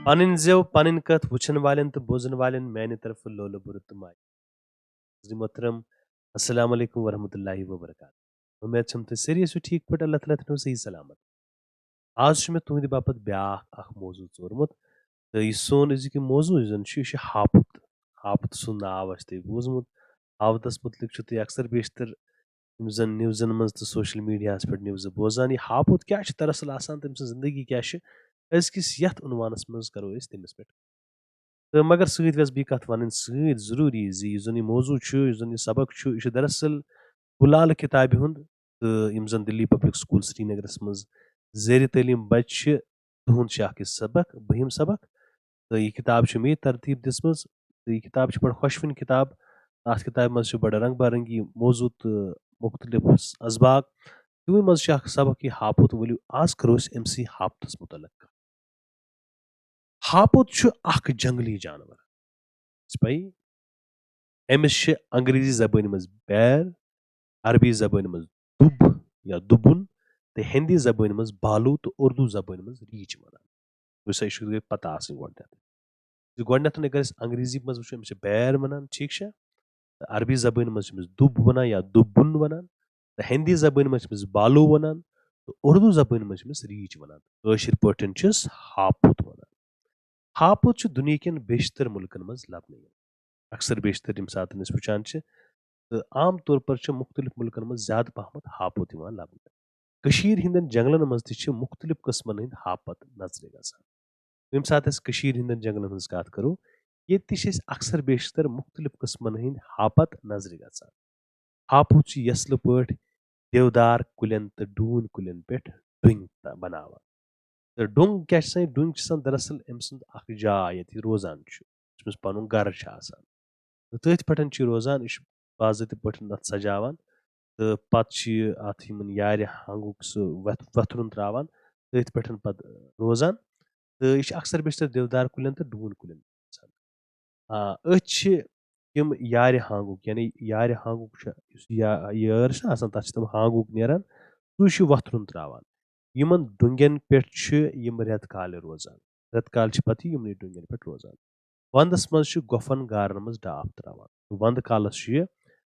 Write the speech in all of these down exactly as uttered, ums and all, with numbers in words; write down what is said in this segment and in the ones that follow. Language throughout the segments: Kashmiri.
پنٕنۍ زٮ۪و، پنٕنۍ کتھ وٕچھن والٮ۪ن تہٕ بوزن والٮ۪ن میانہِ طرفہٕ لولہٕ بُرٕ تہٕ ماے۔ حضرت محترم، السلام علیکم ورحمۃ اللہ وبرکاتہ۔ اُمید چھم تُہۍ سٲری ٲسِو ٹھیٖک پٲٹھۍ، اللہ تعالیٰ تھٲینو صحیح سلامت۔ آز چھُ مےٚ تُہنٛدِ باپتھ بیٛاکھ اکھ موضوع ژورمُت، تہٕ یہِ سون أزیُک یہِ موضوع یُس زن چھُ، یہِ چھُ ہاپُت۔ ہاپُت سُنٛد ناو آسہِ تۄہہِ بوٗزمُت۔ ہاپتس مُتعلق چھُ تُہۍ اکثر بیشتر یِم زن نِوزن منٛز تہٕ سوشل میڈیاہس پٮ۪ٹھ نِوزٕ بوزان۔ یہِ ہاپُت کیٛاہ چھُ دراصل آسان، تٔمۍ سٕنٛز زندگی کیٛاہ چھِ، أزکِس یتھ عنوانس منٛز کرو أسۍ تٔمِس پٮ۪ٹھ۔ تہٕ مگر سۭتۍ وٮ۪ژھ بہٕ یہِ کتھ ونٕنۍ سۭتۍ ضروٗری زِ یُس زن یہِ موضوع چھُ، یُس زن یہِ سبق چھُ، یہِ چھُ دراصل گُلالہٕ کتابہِ ہُنٛد، تہٕ یِم زن دِلی پبلک سکول سرینگرس منٛز زیر تعلیٖم بچہِ چھِ، تِہُنٛد چھُ اکھ یہِ سبق، بٔہِم سبق۔ تہٕ یہِ کِتاب چھِ مےٚ ترتیٖب دِژمٕژ، تہٕ یہِ کِتاب چھِ بڑٕ خۄشوٕنۍ کِتاب۔ اَتھ کِتابہِ منٛز چھِ بڑٕ رنگ برنگی موضوع تہٕ مُختٔلِف اسباق۔ تِموٕے منٛز چھُ اکھ سبق یہِ ہاپُت۔ ؤلِو آز کرو أسۍ أمۍ سٕے ہاپتس مُتعلق کتھ۔ ہاپُت چھُ اکھ جنگلی جانور۔ ژےٚ چھِ پَیی؟ أمِس چھِ انگریزی زبٲنۍ منٛز bear، عربی زبٲنۍ منٛز دُب یا دُبُن، تہٕ ہِندی زبٲنۍ منٛز بالو تہٕ اردو زبٲنۍ منٛز ریٖچھ وَنان۔ وٕچھ سا، یہِ چھُ گٔے پَتہ آسٕنۍ گۄڈٕنٮ۪تھ۔ زِ گۄڈٕنٮ۪تھ اگر أسۍ انگریزی منٛز وٕچھو، أمِس چھِ bear وَنان، ٹھیٖک چھا؟ تہٕ عربی زبٲنۍ منٛز چھِ أمِس دُب وَنان یا دُبُن وَنان، تہٕ ہِندی زبٲنۍ منٛز چھِ أمِس بالو وَنان، تہٕ اردو زبٲنۍ منٛز چھِ أمِس ریٖچھ وَنان۔ کٲشِر پٲٹھۍ چھِس ہاپُت وَنان۔ ہاپُت چھُ دُنیہکٮ۪ن بیشتر مُلکن منٛز لبنہٕ یِوان۔ اکثر بیشتر ییٚمہِ ساتہٕ أسۍ وٕچھان چھِ، تہٕ عام طور پر چھِ مُختٔلِف مُلکن منٛز زیادٕ پہمتھ ہاپُت یِوان لبنہٕ۔ کٔشیٖرِ ہٕنٛدٮ۪ن جنگلن منٛز تہِ چھِ مُختٔلِف قٕسمن ہٕنٛدۍ ہاپت نظرِ گژھان۔ ییٚمہِ ساتہٕ أسۍ کٔشیٖرِ ہٕنٛدٮ۪ن جنگلن ہٕنٛز کتھ کرو، ییٚتہِ تہِ چھِ أسۍ اکثر بیشتر مُختٔلِف قٕسمن ہٕنٛدۍ ہاپت نظرِ گژھان۔ ہاپُت چھُ یسلہٕ پٲٹھۍ دیودار کُلٮ۪ن تہٕ ڈوٗنۍ کُلٮ۪ن پٮ۪ٹھ ڈوٗنۍ تہ-، بناوان۔ تہٕ ڈوٗنۍ کیٛاہ چھِ آسان؟ یہِ ڈوٗنۍ چھِ آسان دراصل أمۍ سُنٛد اکھ جاے، ییٚتہِ یہِ روزان چھُ، یُس أمِس پنُن گرٕ چھُ آسان۔ تہٕ تٔتھۍ پٮ۪ٹھ چھُ یہِ روزان، یہِ چھُ باضٲبطہٕ پٲٹھۍ اَتھ سجاوان۔ تہٕ پتہٕ چھُ یہِ اَتھ یِمن یارِ ہانگُک سُہ وَتھ-، وَتھرُن تراوان، تٔتھۍ پٮ۪ٹھ پتہٕ روزان۔ تہٕ یہِ چھُ اکثر بیشتر دیودار کُلٮ۪ن تہٕ ڈوٗنۍ کُلٮ۪ن آسان۔ آ، أتھۍ چھِ یِم یارِ ہانگُک، یعنی یارِ ہانگُک چھُ، یُس یا-، یٲر چھِ آسان، تَتھ چھِ تِم ہانگُک نیران، سُے چھُ وَتھرُن تراوان۔ یِمن ڈوٗنگٮ۪ن پٮ۪ٹھ چھِ یِم رٮ۪تہٕ کالہِ روزان۔ رٮ۪تہٕ کالہِ چھِ پَتہٕ یِمنٕے ڈوٗنگٮ۪ن پٮ۪ٹھ روزان۔ وَندَس منٛز چھِ گۄپھن گارَن منٛز ڈاپھ تراوان۔ وَندٕ کالَس چھُ یہِ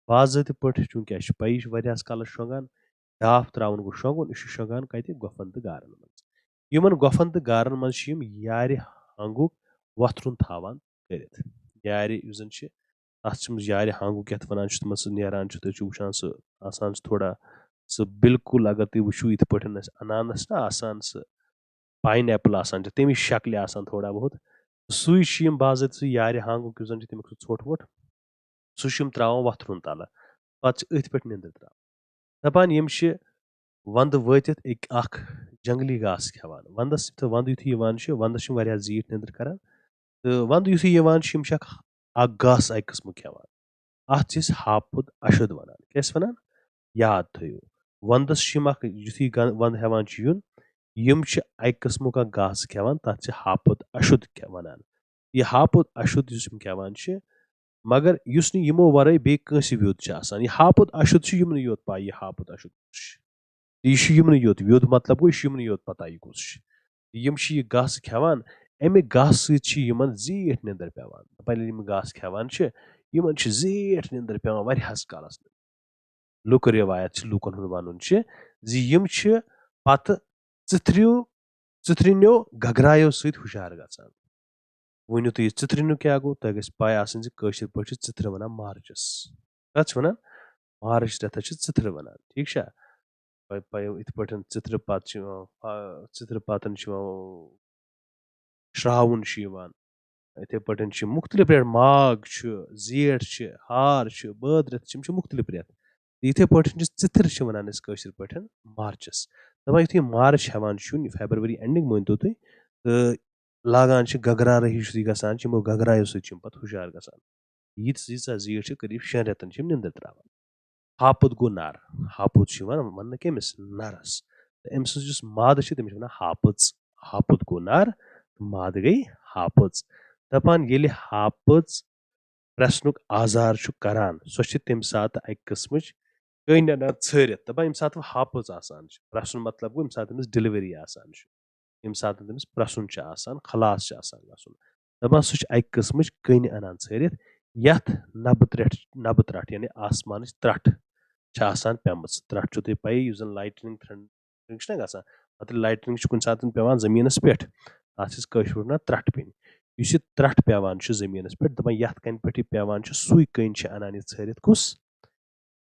باضٲبطہٕ پٲٹھۍ، چوٗنٛکہِ اَسہِ چھِ پَیی، یہِ چھُ واریاہَس کالَس شۄنٛگان، ڈاپھ تراوُن گوٚو شۄنٛگُن، یہِ چھُ شۄنٛگان کَتہِ؟ گۄپھن تہٕ گارَن منٛز۔ یِمن گۄپھن تہٕ گارَن منٛز چھِ یِم یارِ ہانگُک وَتھرُن تھاوان کٔرِتھ۔ یارِ یُس زَن چھِ، تَتھ چھِ یِم یارِ ہانگُک یَتھ وَنان چھِ، تِمن سُہ نیران چھُ، تُہۍ چھِو وٕچھان سُہ آسان چھُ تھوڑا، سُہ بالکل اگر تُہۍ وٕچھِو یِتھ پٲٹھۍ اَسہِ اَنانَس چھِنہ آسان سُہ پاین ایپل آسان چھِ، تَمِچ شکلہِ آسان تھوڑا بہت۔ سُے چھِ یِم باضٲبطہٕ سُہ یارِ ہانگُک یُس زَن چھُ تَمیُک سُہ ژھوٚٹ ووٚٹ، سُہ چھِ یِم تراوان وَتھرُن تَلہٕ۔ پَتہٕ چھِ أتھۍ پٮ۪ٹھ نیٚنٛدٕر تراوان۔ دَپان یِم چھِ وَندٕ وٲتِتھ أکۍ اَکھ جنٛگلی گاسہٕ کھٮ۪وان۔ وَندَس یُتھُے، وَندٕ یُتھُے یِوان چھُ، وَندَس چھِ یِم واریاہ زیٖٹھ نیٚنٛدٕر کران۔ تہٕ وَندٕ یُتھُے یِوان چھِ، یِم چھِ اَکھ، اَکھ گاسہٕ اَکہِ قٕسمُک کھٮ۪وان۔ اَتھ چھِ أسۍ ہاپُت اَشُد وَنان۔ کیٛاہ چھِ وَنان؟ یاد تھٲیِو، وَندَس چھِ یِم اَکھ، یُتھُے گَ-، وَندٕ ہٮ۪وان چھُ یُن، یِم چھِ اَکہِ قٕسمُک اَکھ گاسہٕ کھٮ۪وان، تَتھ چھِ ہاپُت اَشُد کھے-، وَنان۔ یہِ ہاپُت اَشُد یُس یِم کھٮ۪وان چھِ، مگر یُس نہٕ یِمو وَرٲے بیٚیہِ کٲنٛسہِ ویوٚد چھُ آسان۔ یہِ ہاپُت اَشُد چھُ یِمنٕے یوت پَے، یہِ ہاپُت اَشُد کُس چھُ۔ یہِ چھُ یِمنٕے یوت ویوٚد، مطلب گوٚو، یہِ چھُ یِمنٕے یوت پَتہ یہِ کُس چھُ۔ یِم چھِ یہِ گاسہٕ کھٮ۪وان، اَمہِ گاسہٕ سۭتۍ چھِ یِمَن زیٖٹھ نیٚنٛدٕر پٮ۪وان۔ دَپان ییٚلہِ یِم گاسہٕ کھٮ۪وان چھِ، یِمَن چھِ زیٖٹھ نیٚنٛدٕر پٮ۪وان واریاہَس کالَس۔ لُکہٕ رِوایت چھِ، لُکَن ہُنٛد وَنُن چھِ زِ یِم چھِ پَتہٕ ژِتھرِو، ژِتھرِنیو گگرایو سۭتۍ ہُشار گژھان۔ ؤنِو تُہۍ، یہِ ژِتھرِنیُک کیٛاہ گوٚو؟ تۄہہِ گژھِ پَے آسٕنۍ زِ کٲشِر پٲٹھۍ چھِ ژِتھرٕ وَنان مارچَس۔ کَتھ چھِ وَنان؟ مارٕچ رٮ۪تَس چھِ ژِتھرٕ وَنان، ٹھیٖک چھا؟ پَے-، پَے-، یِتھ پٲٹھۍ ژِتھرٕ پَتہٕ چھِ یِوان، آ، ژِتھرٕ پَتَن چھِ یِوان شراوُن چھُ یِوان۔ یِتھَے پٲٹھۍ چھِ مُختٔلِف رٮ۪تھ، ماگ چھُ، زیٹھ چھِ، ہار چھُ، بٲد رٮ۪تھ چھِ، یِم چھِ مُختٔلِف رٮ۪تھ۔ تہٕ یِتھَے پٲٹھۍ چھِ ژِتھٕر چھِ وَنان أسۍ کٲشِر پٲٹھۍ مارچَس۔ دَپان یُتھُے مارٕچ ہٮ۪وان چھُ یُن، یہِ فیبرؤری اینڈِنٛگ مٲنۍتو تُہۍ، تہٕ لاگان چھِ گگرا رٲہی چھُ یہِ گژھان، چھِ یِمو گگرایو سۭتۍ چھِ یِم پَتہٕ ہُشار گژھان۔ ییٖتِس، ییٖژاہ زیٖٹھ چھِ، قریٖب شٮ۪ن رٮ۪تَن چھِ یِم نیٚنٛدٕر ترٛاوان۔ ہاپُت گوٚو نَر۔ ہاپُت چھُ یِوان وَننہٕ کٔمِس؟ نَرَس۔ تہٕ أمۍ سٕنٛز یُس مادٕ چھِ، تٔمِس چھِ وَنان ہاپٕژ۔ ہاپُت گوٚو نَر، تہٕ مادٕ گٔے ہاپٕژ۔ دَپان ییٚلہِ ہاپٕژ پرٛٮ۪سنُک آزار چھُ کَران، سۄ چھِ تَمہِ ساتہٕ اَکہِ قٕسمٕچ کٔنۍ اَنان ژھٲرِتھ۔ دَپان ییٚمہِ ساتہٕ وۄنۍ ہاپٕژ آسان چھِ، پرٛٮ۪سُن مطلب گوٚو ییٚمہِ ساتہٕ أمِس ڈِلؤری آسان چھِ۔ ییٚمہِ ساتہٕ تٔمِس پرٛسُن چھُ آسان، خلاص چھُ آسان گژھُن۔ دَپان سُہ چھُ اَکہِ قٕسمٕچ کٔنۍ اَنان ژھٲرِتھ، یَتھ نَبہٕ ترٛٹھ، نَبہٕ ترٛٹھ یعنی آسمانٕچ ترٛٹھ چھِ آسان پیٚمٕژ۔ ترٛٹھ چھُو تۄہہِ پَیی، یُس زَن لایٹنِنٛگ تھرنڈ چھُنہ گژھان، مطلب لایٹنگ چھِ کُنہِ ساتہٕ پیوان زٔمیٖنَس پٮ۪ٹھ، تَتھ چھِ أسۍ کٲشِر پٲٹھۍ وَنان ترٛٹھ پیٚنۍ۔ یُس یہِ ترٛٹھ پیوان چھُ زٔمیٖنَس پٮ۪ٹھ، دَپان یَتھ کَنہِ پٮ۪ٹھ یہِ پیوان چھُ، سُے کٔنۍ چھِ اَنان یہِ ژھٲرِتھ کُس؟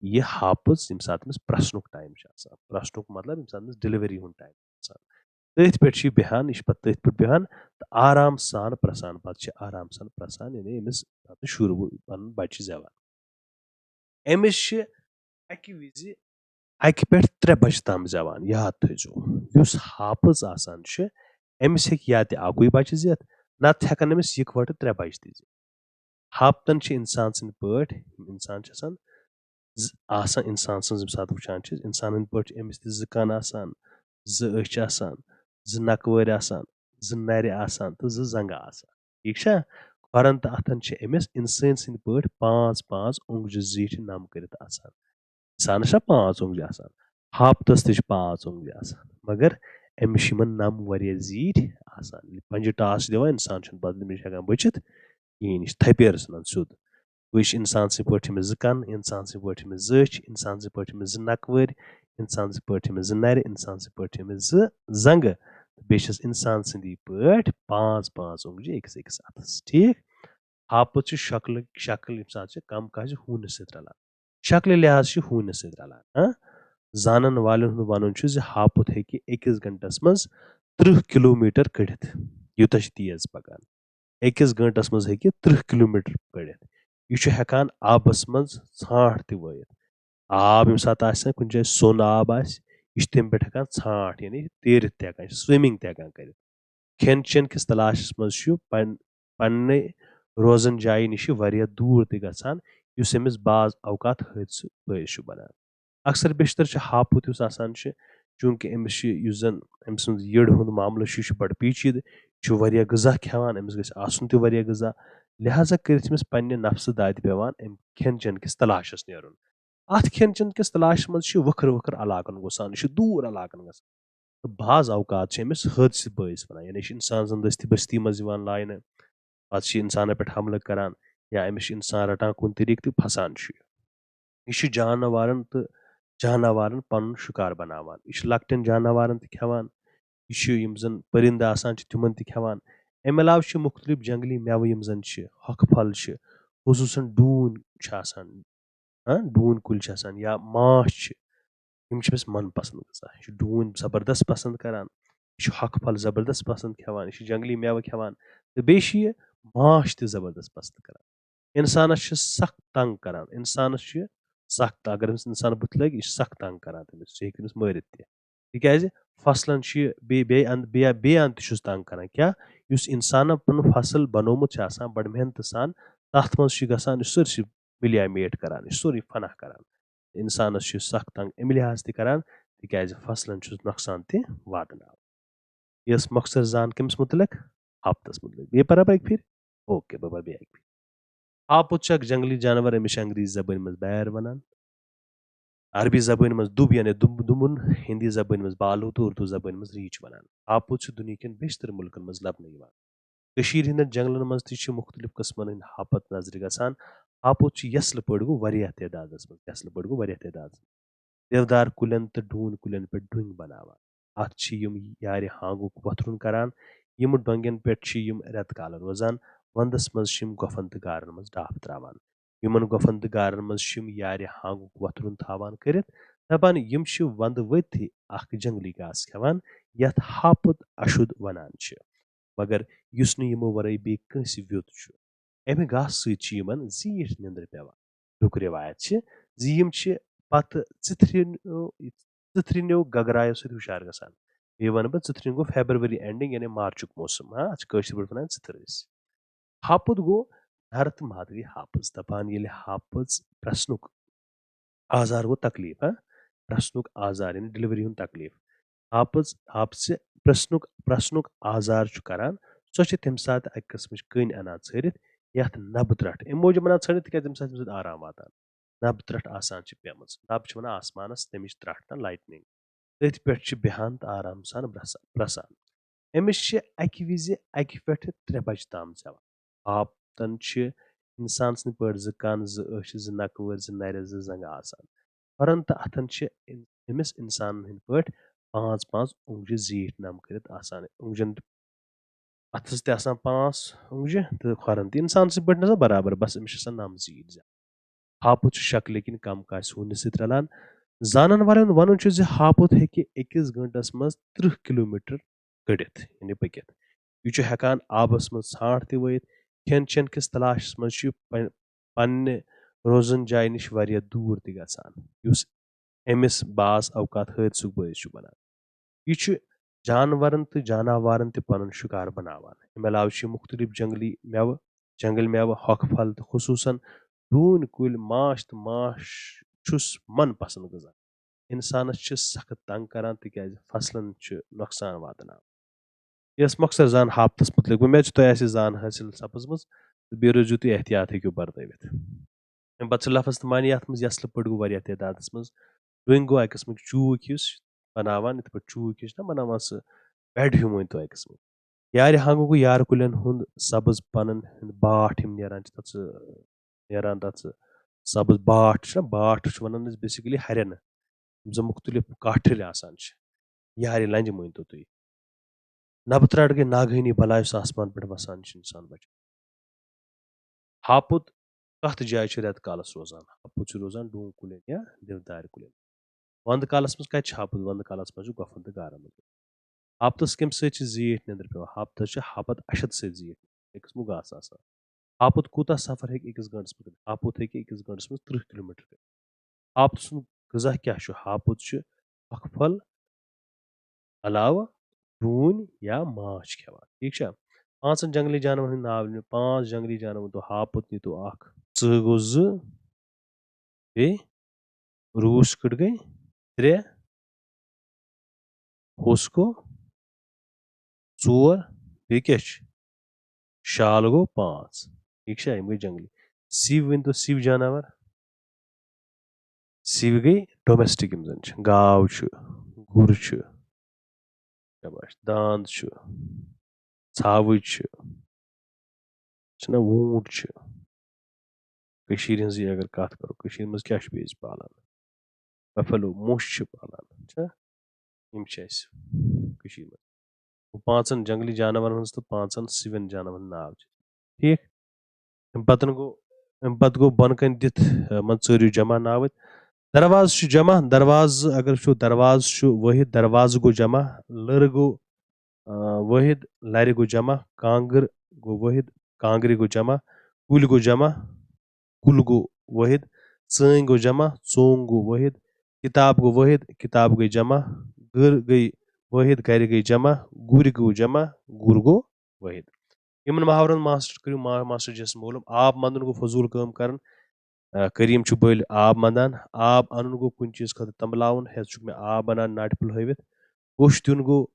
یہِ ہاپٕژ، ییٚمہِ ساتہٕ أمِس پرٛسنُک ٹایم چھُ آسان، پرٛسنُک مطلب ییٚمہِ ساتہٕ أمِس ڈیلؤری ہُنٛد ٹایم چھُ آسان، تٔتھۍ پٮ۪ٹھ چھُ یہِ بیٚہان، یہِ چھُ پَتہٕ تٔتھۍ پٮ۪ٹھ بیٚہان تہٕ آرام سان پرٛسان، پَتہٕ چھِ آرام سان پرٛسان، یعنی أمِس پَتہٕ شُر وُ-، پَنُن بَچہٕ چھُ زٮ۪وان۔ أمِس چھِ اَکہِ وِزِ اَکہِ پٮ۪ٹھ ترٛےٚ بَچہٕ تام زٮ۪وان، یاد تھٲیزیو۔ یُس ہاپٕژ آسان چھِ، أمِس ہیٚکہِ یا تہِ اَکُے بَچہٕ زٮ۪تھ، نَتہٕ ہٮ۪کَن أمِس یِکوَٹہٕ ترٛےٚ بَچہٕ تہِ زٮ۪تھ۔ ہاپتَن چھِ اِنسان سٕنٛدۍ پٲٹھۍ، یِم اِنسان چھِ آسان، زٕ، آسان اِنسان سٕنٛز ییٚمہِ ساتہٕ وٕچھان چھِ، اِنسان ہٕنٛدۍ پٲٹھۍ چھِ أمِس تہِ زٕ کَن آسان، زٕ أچھ آسان، زٕ نَکوٲرۍ آسان، زٕ نَرِ آسان تہٕ زٕ زَنٛگہٕ آسان۔ ٹھیٖک چھا؟ کھۄرَن تہٕ اَتھَن چھِ أمِس اِنسٲنۍ سٕنٛدۍ پٲٹھۍ پانٛژھ پانٛژھ اونٛگجہِ زیٖٹھۍ نَم کٔرِتھ آسان۔ اِنسانَس چھا پانٛژھ اونٛگجہِ آسان؟ ہاپتَس تہِ چھِ پانٛژھ اونٛگجہِ آسان، مگر أمِس چھِ یِمَن نَم واریاہ زیٖٹھۍ آسان۔ ییٚلہِ پنٛجہِ ٹاس چھِ دِوان، اِنسان چھُنہٕ پَتہٕ تٔمِس ہٮ۪کان بٔچِتھ کِہیٖنۍ، یہِ چھِ تھپٮ۪ر ژھٕنان سیوٚد۔ وۄنۍ چھِ اِنسان سٕنٛدۍ پٲٹھۍ چھِ أمِس زٕ کَن، اِنسان سٕنٛدۍ پٲٹھۍ چھِ أمِس زٕ أچھ، اِنسان سٕنٛدۍ پٲٹھۍ چھِ أمِس زٕ نَکوٲرۍ، اِنسان سٕنٛدۍ پٲٹھۍ چھِ أمِس زٕ نَرِ، اِنسان سٕنٛدۍ پٲٹھۍ چھِ أمِس زٕ زَنٛگہٕ، تہٕ بیٚیہِ چھِس اِنسان سٕنٛدی پٲٹھۍ پانٛژھ پانٛژھ اونٛگجہِ أکِس أکِس اَتھَس۔ ٹھیٖک؟ ہاپُت چھِ شکلہٕ، شکل ییٚمہِ ساتہٕ چھِ کم کانٛہہ چھِ ہوٗنِس سۭتۍ رَلان۔ شکلہِ لحاظ چھِ ہوٗنِس سۭتۍ رَلان، ہاں؟ زانَن والٮ۪ن ہُنٛد وَنُن چھُ زِ ہاپُت ہیٚکہِ أکِس گھنٹَس منٛز تٕرٛہ کِلوٗ میٖٹر کٔڑِتھ، یوٗتاہ چھِ تیز پَکان۔ أکِس گھنٹَس منٛز ہیٚکہِ تٕرٛہ کِلوٗ میٖٹر کٔڑِتھ۔ یہِ چھُ ہٮ۪کان آبَس منٛز ژھانٛٹھ تہِ وٲیِتھ۔ آب ییٚمہِ ساتہٕ آسہِ نہ کُنہِ جایہِ سوٚن آب آسہِ، یہِ چھُ تَمہِ پٮ۪ٹھ ہٮ۪کان ژھانٛٹھ، یعنی تیٖرِتھ تہِ ہٮ۪کان، swimming تہِ ہٮ۪کان کٔرِتھ۔ کھٮ۪ن چٮ۪ن کِس تلاشَس منٛز چھُ پن-، پننہِ روزَن جایہِ نِش واریاہ دوٗر تہِ گژھان، یُس أمِس بعض اوقات حٲدثہٕ بٲعث چھُ بنان۔ اکثر بیشتر چھُ ہاپُت یُس آسان چھُ، چوٗنٛکہِ أمِس چھُ، یُس زَن أمۍ سُنٛد یٔڈ ہُنٛد معاملہٕ چھُ، یہِ چھُ بڑٕ پیچیدٕ، یہِ چھُ واریاہ غذا کھٮ۪وان، أمِس گژھِ آسُن تہِ واریاہ غذا، لہذا کٔرِتھ چھِ أمِس پننہِ نفسہٕ دادِ پٮ۪وان اَمہِ کھٮ۪ن چٮ۪ن کِس تلاشَس نیرُن۔ اَتھ کھٮ۪ن چٮ۪ن کِس تلاشَس منٛز چھِ وٕکھٕر وٕکھٕر علاقَن گژھان، یہِ چھُ دوٗر علاقَن گژھان۔ تہٕ بعض اوقات چھِ أمِس حٲدثہٕ بٲعث بَنان، یعنی چھِ اِنسان زَن دٔستی بٔستی منٛز یِوان لاینہٕ، پَتہٕ چھِ اِنسانَن پٮ۪ٹھ حملہٕ کَران یا أمِس چھِ اِنسان رَٹان کُنہِ طریٖقہٕ تہٕ پھَسان چھُ یہِ۔ یہِ چھُ جاناوارَن تہٕ جاناوارَن پَنُن شِکار بَناوان۔ یہِ چھُ لۄکٹٮ۪ن جاناوارَن تہِ کھٮ۪وان، یہِ چھُ یِم زَن پٔرِندٕ آسان چھِ تِمَن تہِ کھٮ۪وان۔ اَمہِ علاوٕ چھِ مُختلِف جنٛگلی مٮ۪وٕ، یِم زَن چھِ ہۄکھٕ پھل چھِ، خصوٗصاً ڈوٗنۍ چھِ آسان، ہاں، ڈوٗنۍ کُلۍ چھِ آسان یا ماچھ چھِ، یِم چھِ أمِس من پسنٛد غذا۔ یہِ چھُ ڈوٗنۍ زبردست پسنٛد کران، یہِ چھُ ہۄکھٕ پھل زبردست پسنٛد کھٮ۪وان، یہِ چھُ جنٛگلی مٮ۪وٕ کھٮ۪وان تہٕ بیٚیہِ چھُ یہِ ماچھ تہِ زبردست پسنٛد کران۔ اِنسانَس چھِ سخ تنٛگ کران، اِنسانَس چھِ سخ، اگر أمِس اِنسان بُتھِ لَگہِ، یہِ چھُ سخ تنٛگ کران تٔمِس، یہِ ہیٚکہِ تٔمِس مٲرِتھ تہِ۔ تِکیٛازِ فصلن چھُ یہِ بیٚیہِ، بیٚیہِ اَندٕ، بیٚیہِ، بیٚیہِ اَندٕ تہِ چھُس تنٛگ کران۔ کیٛاہ؟ یُس اِنسانن پنُن فصل بنومُت چھُ آسان بڑٕ محنتہٕ سان، تَتھ منٛز چھُ گژھان، یہِ سٲرسٕے مِلیامیٹ کران، یہِ چھُ سورُے فنا کران۔ اِنسانس چھُ سخ تنٛگ اَمہِ لحاظ تہِ کران، تِکیٛازِ فصلن چھُس نۄقصان تہِ واتناوان۔ یہِ ٲس مۄختصر زان کٔمِس مُتعلق؟ ہاپتس مُتعلق۔ بیٚیہِ پرا بہٕ اَکہِ پھِرِ؟ اوکے، بہٕ پرٕ بیٚیہِ اَکہِ پھِرِ۔ ہاپُت چھُ اکھ جنگلی جانور، أمِس چھِ انگریزی زبٲنۍ منٛز bear ونان۔ عربی زبٲنۍ منٛز دُب یعنی دُم-، دُمُن، ہِندی زبٲنۍ منٛز بالو تہٕ اُردو زبٲنۍ منٛز ریٖچھ ونان۔ ہاپُت چھُ دُنیہٕ کٮ۪ن بیشتر مُلکن منٛز لبنہٕ یِوان۔ کٔشیٖرِ ہٕنٛدٮ۪ن جنگلن منٛز تہِ چھِ مُختٔلِف قٕسمن ہٕنٛدۍ ہاپت نظرِ گژھان۔ ہاپُت چھُ یسلہٕ پٲٹھۍ گوٚو واریاہ تعدادس منٛز، یسلہٕ پٲٹھۍ گوٚو واریاہ تعدادس منٛز۔ دیودار کُلٮ۪ن تہٕ ڈوٗنۍ کُلٮ۪ن پٮ۪ٹھ ڈوٗنۍ بناوان۔ اَتھ چھِ یِم یارِ ہانٛگُک وۄتھرُن کران۔ یِمہٕ ڈۄنٛگٮ۪ن پٮ۪ٹھ چھِ یِم رٮ۪تہٕ کالہٕ روزان۔ ونٛدس منٛز چھِ یِم گۄپھن تہٕ غارن منٛز ڈاپھ ترٛاوان۔ یِمن گۄپھن تہٕ غارن منٛز چھِ یِم یارِ ہانٛگُک وۄتھرُن تھاوان کٔرِتھ۔ دپان، یِم چھِ ونٛدٕ ؤتھۍ اکھ جنگلی گاسہٕ کھٮ۪وان، یتھ ہاپُت اشُد ونان چھِ، مگر یُس نہٕ یِمو ورٲے بیٚیہِ کٲنٛسہِ ویوٚت چھُ۔ امہِ گاسہٕ سۭتۍ چھِ یِمن زیٖٹھ نیٚنٛدٕر پٮ۪وان۔ رُک روایت چھِ زِ یِم چھِ پتہٕ ژِتھرِنیو، ژِتھرِنیو گگرایو سۭتۍ ہُشار گژھان۔ بیٚیہِ ونہٕ بہٕ، ژِتھرِن گوٚو February ending، یعنی مارچُک موسم۔ ہاں، اتھ چھِ کٲشِر پٲٹھۍ ونان ژِتھر أسۍ۔ ہاپُت گوٚو نر تہٕ مادٕ گٔے ہاپٕژ۔ دپان ییٚلہِ ہاپٕژ پرٛسنُک آزار گوٚو تکلیٖف، ہاں، پرٛسنُک آزار یعنی ڈیلیوری ہُنٛد تکلیٖف۔ ہاپٕژ، ہاپژِ پرٛسنُک، پرٛسنُک آزار چھُ کران، سۄ چھِ تَمہِ ساتہٕ اَکہِ قٕسمٕچ کٔنۍ اَنان ژھٲرِتھ، یَتھ نَبہٕ ترٛٹھ۔ اَمہِ موٗجوٗب اَنان ژھٲرِتھ، تِکیٛازِ تَمہِ ساتہٕ چھِ تَمہِ سۭتۍ آرام واتان۔ نَبہٕ ترٛٹھ آسان چھِ پیٚمٕژ۔ نَبہٕ چھِ وَنان آسمانَس، تَمِچ ترٛٹھ تہٕ لایٹنِنٛگ۔ تٔتھۍ پٮ۪ٹھ چھِ بیٚہان تہٕ آرام سان برٛسان، پرٛسان۔ أمِس چھِ اَکہِ وِزِ اَکہِ پٮ۪ٹھٕ ترٛےٚ بجہِ تام زٮ۪وان۔ ہاپتن چھِ اِنسان سٕنٛدۍ پٲٹھۍ زٕ کَن، زٕ أچھ، زٕ نَکہٕ وٲرۍ، زٕ نَرِ، زٕ زنٛگہٕ آسان۔ ہۄرَن تہٕ اَتھن چھِ اِن-، أمِس اِنسانن ہٕنٛدۍ پٲٹھۍ پانٛژھ پانٛژھ اونٛگجہِ زیٖٹھۍ نَم کٔرِتھ آسان۔ اونٛگجن، اَتھس تہِ آسان پانٛژھ اونٛگجہِ تہٕ کھۄرن تہِ۔ اِنسان سٕنٛدۍ پٲٹھۍ نہ سا برابر، بس أمِس چھِ آسان نَم زیٖٹھۍ زیادٕ۔ ہاپُت چھُ شکلہِ کِنۍ کم کاسہِ ہوٗنِس سۭتۍ رلان۔ زانن والٮ۪ن ہُنٛد وَنُن چھُ زِ ہاپُت ہیٚکہِ أکِس گٲنٛٹس منٛز ترٕٛہ کلوٗمیٹر کٔڑِتھ، یعنی پٔکِتھ۔ یہِ چھُ ہٮ۪کان آبس منٛز ژھانٛٹھ تہِ وٲیِتھ۔ کھٮ۪ن چٮ۪ن کِس تلاشس منٛز چھُ یہِ پن-، پننہِ روزن جایہِ نِش واریاہ دوٗر تہِ گژھان، یُس أمِس بعض اوقات حٲدثُک بٲعث چھُ بنان۔ یہِ چھُ جانورن تہٕ جاناوارن تہِ پنُن شکار بناوان۔ امہِ علاوٕ چھِ یہِ مُختٔلِف جنگلی مٮ۪وٕ، جنگل مٮ۪وٕ، ہۄکھٕ پھل تہٕ خصوٗصن ڈوٗنۍ کُلۍ، ماچھ تہٕ ماچھ چھُس من پسند غذا۔ انسانس چھِ سخت تنگ کران تِکیازِ فصلن چھُ نۄقصان واتناوان۔ یہِ ٲس مۄخصر زان ہاپتس مُتعلق۔ وۄمید چھِ تۄہہِ آسہِ یہِ زان حٲصِل سپٕزمٕژ تہٕ بیٚیہِ روٗزِو تُہۍ احتیاط ہیٚکِو برتٲوِتھ۔ امہِ پتہٕ چھِ لفظ تہٕ معنی یتھ منٛز یژلہٕ پٲٹھۍ گوٚو واریاہ تعدادس منٛز۔ ڈوٗنۍ گوٚو اکہِ قٕسمٕکۍ چوٗکۍ ہِش بناوان، یِتھ پٲٹھۍ چوٗکۍ ہِش چھِنہ بناوان سُہ bed ہیوٗ، مٲنۍ تو اکہِ قٕسمٕکۍ۔ یارِ ہانٛگُک گوٚو یارٕ کُلٮ۪ن ہُنٛد سبٕز پنن ہُنٛد باٹھ یِم نیران چھِ تتھ سُہ، نیران تتھ سُہ سبٕز باٹھ چھُنہ، باٹھ چھِ ونان أسۍ basically ہرٮ۪ن، یِم زن مُختٔلِف کاٹھِلۍ آسان چھِ، یارِ لنجہِ مٲنۍ تو تُہۍ۔ نبہٕ ترٛٹھ گٔے ناگہٲنی بلاے یُس آسمان پٮ۪ٹھ وسان چھِ اِنسان بچان۔ ہاپُت کتھ جایہِ چھُ رٮ۪تہٕ کالس روزان؟ ہاپُت چھُ روزان ڈوٗنۍ کُلٮ۪ن یا دِودارِ کُلٮ۪ن۔ ونٛدٕ کالس منٛز کتہِ چھُ ہاپُت؟ ونٛدٕ کالس منٛز چھُ گۄپھن تہٕ گارن منٛز۔ ہاپتس کمہِ سۭتۍ چھِ زیٖٹھ نیٚنٛدٕر پٮ۪وان؟ ہاپتس چھِ ہاپت اَشد سۭتۍ زیٖٹھ، أکِس مُگہٕ آسہٕ آسان۔ ہاپُت کوٗتاہ سفر ہیٚکہِ أکِس گٲنٛٹس منٛز کٔرِتھ؟ ہاپُت ہیٚکہِ أکِس گٲنٛٹس منٛز ترٕٛہ کلوٗمیٹر کٔرِتھ۔ ہاپتہٕ سُنٛد غذا کیٛاہ چھُ؟ ہاپُت چھُ ہۄکھٕ پھل علاوٕ ڈوٗنۍ یا ماچھ کھٮ۪وان۔ ٹھیٖک چھا؟ پانٛژن جنگلی جانورن ہٕنٛدۍ ناو ؤنِو۔ پانٛژھ جنگلی جانور ؤنۍتو۔ ہاپُت نیٖتو اکھ، ژٕہ گوٚو زٕ، بیٚیہِ روٗس کٔٹ گٔے ترٛےٚ، ہوٚس گوٚو ژور، بیٚیہِ کیٛاہ چھُ؟ شال گوٚو پانٛژھ۔ ٹھیٖک چھا؟ یِم گٔے جنگلی۔ سِو ؤنۍتو، سِو جاناوار۔ سِو گٔے domestic، یِم زن چھِ۔ گاو چھُ، گُر چھُ، شاباش، داند چھُ، ژھاوٕج چھِ، چھِنہ، ووٗنٛٹ چھِ۔ کٔشیٖرِ ہٕنٛزٕے اگر کتھ کرو، کٔشیٖرِ منٛز کیٛاہ چھُ بیٚیہِ أسۍ پالان؟ بفیلو، موٚش چھِ پالان، چھا؟ یِم چھِ اَسہِ کٔشیٖرِ منٛز۔ گوٚو پانٛژن جنگلی جانورن ہٕنٛز تہٕ پانٛژن سِوٮ۪ن جانورن ہٕنٛدۍ ناو چھِ۔ ٹھیٖک؟ اَمہِ پتہٕ گوٚو، اَمہِ پتہٕ گوٚو بۄنہٕ کَنہِ دِتھ، اَ، مان ژٕ، ژٲرِو جمع ناوٕتۍ۔ دروازٕ چھُ جمع، دروازٕ اگر وٕچھو، دروازٕ چھُ وٲحد، دروازٕ گوٚو جمع، لٔر گوٚو، اَ، وٲحد، لَرِ گوٚو جمع، کانٛگٕر گوٚو وٲحد، کانٛگرِ گوٚو جمع، کُلۍ گوٚو جمع، کُل گوٚو وٲحد، ژٲنٛگۍ گوٚو جمع، ژونٛگ گوٚو وٲحد، کِتاب گوٚو وٲحد، کِتاب گٔے جمع، گٔر گٔے وٲحد، گَرِ گٔے جمع، گُرۍ گوٚو جمع، گُر گوٚو وٲحد۔ یِمن محاورن ماسٹر کٔرِو ما-، ماسٹر جی یَس معلوم۔ آب مَنٛدُن گوٚو فضوٗل کٲم کَرٕنۍ۔ آ، کریم چھُ بٔلۍ آب مَنٛدان۔ آب اَنُن گوٚو کُنہِ چیٖز خٲطرٕ تَمبلاوُن۔ ہیٚتھ چھُکھ مےٚ آب اَنان ناٹہِ پھوٚل ہٲوِتھ۔ کوٚش دیُن گوٚو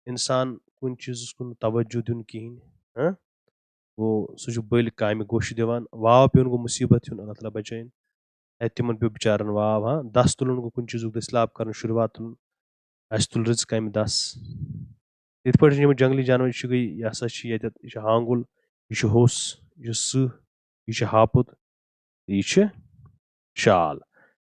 اِنسان کُنہِ چیٖزَس کُن توجہ دیُن کِہیٖنۍ۔ ہاں؟ گوٚو سُہ چھُ بٔلۍ کامہِ گوٚش دِوان۔ واو پیوٚن گوٚو مُصیٖبت ہیوٚن، اللہ تعالیٰ بچٲیِن۔ ہے، تِمن پیوٚو بِچارن واو، ہاں۔ دَس تُلُن گوٚو کُنہِ چیٖزُک دٔسۍ لاب کَرُن شروٗعات تُلُن۔ اَسہِ تُل رٕژ کامہِ دَس۔ یِتھ پٲٹھۍ چھِ یِم جنگلی جانور چھِ گٔے، یہِ ہسا چھِ ییٚتٮ۪تھ، یہِ چھُ ہانٛگُل، یہِ چھُ ہوٚس، یہِ چھُ سٕہہ، یہِ چھُ ہاپُت، یہِ چھُ شال۔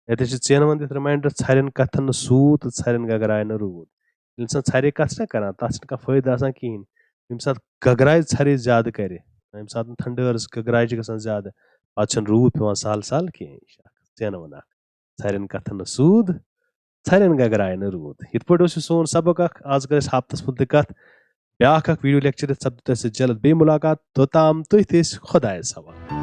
ییٚتٮ۪تھ چھِ ژینوَن دِتھ reminder، ژھرٮ۪ن کَتھَن نہٕ سوٗد تہٕ ژھرٮ۪ن گگرایہِ نہٕ روٗد۔ ییٚلہِ اِنسان ژھرے کَتھ چھِنہ کَران، تَتھ چھِنہٕ کانٛہہ فٲیدٕ آسان کِہیٖنۍ۔ ییٚمہِ ساتہٕ گگرایہِ ژھرے زیادٕ کَرِ، ییٚمہِ ساتہٕ ٹھنڈٲرٕس گگرایہِ چھِ گژھان زیادٕ، پَتہٕ چھَنہٕ روٗد پٮ۪وان سہل سہل کِہیٖنۍ۔ یہِ چھِ اَکھ ژینوَن اَکھ۔ ژھرٮ۪ن کَتھَن نہٕ سوٗد، ژھرٮ۪ن گگرایہِ نہٕ روٗد۔ یِتھ پٲٹھۍ اوس یہِ سون سبق اَکھ، آز کٔر اَسہِ ہفتَس مُتعلِق کَتھ۔ بیٛاکھ اَکھ video lecture یَتھ سَپدِ تۄہہِ سۭتۍ جلد۔ بیٚیہِ مُلاقات، توٚتام تُہۍ تہِ ٲسۍ خۄدایَس حوالہٕ۔